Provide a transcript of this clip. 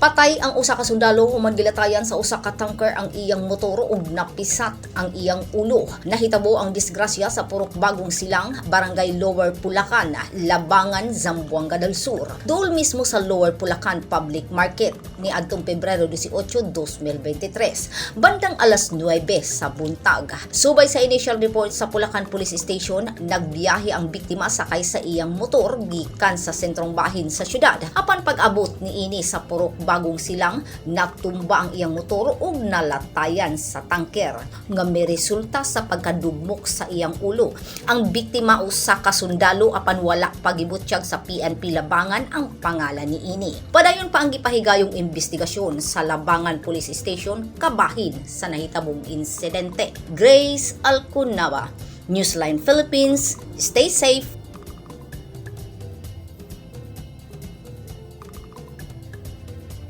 Patay ang usa ka sundalo human gilatayan sa usa ka tanker ang iyang motor ug napisat ang iyang ulo. Nahitabo ang disgrasya sa Purok Bagong Silang, Barangay Lower Pulacan, Labangan, Zamboanga del Sur. Dool mismo sa Lower Pulacan Public Market ni adtong Pebrero 18, 2023. Bandang alas 9 sa buntag. Subay sa initial report sa Pulacan Police Station, nagbiyahe ang biktima sakay sa iyang motor gikan sa sentrong bahin sa syudad. Apan pag-abot niini sa Purok Bagong Silang, natumba ang iyang motor ug nalatayan sa tanker nga may resulta sa pagkadugmok sa iyang ulo. Ang biktima usa ka sundalo, apan wala pa gibutyag sa PNP Labangan ang pangalan niini. Padayon pa ang gipahigayong investigasyon sa Labangan Police Station kabahin sa nahitabong insidente. Grace Alcunaba, Newsline Philippines. Stay safe.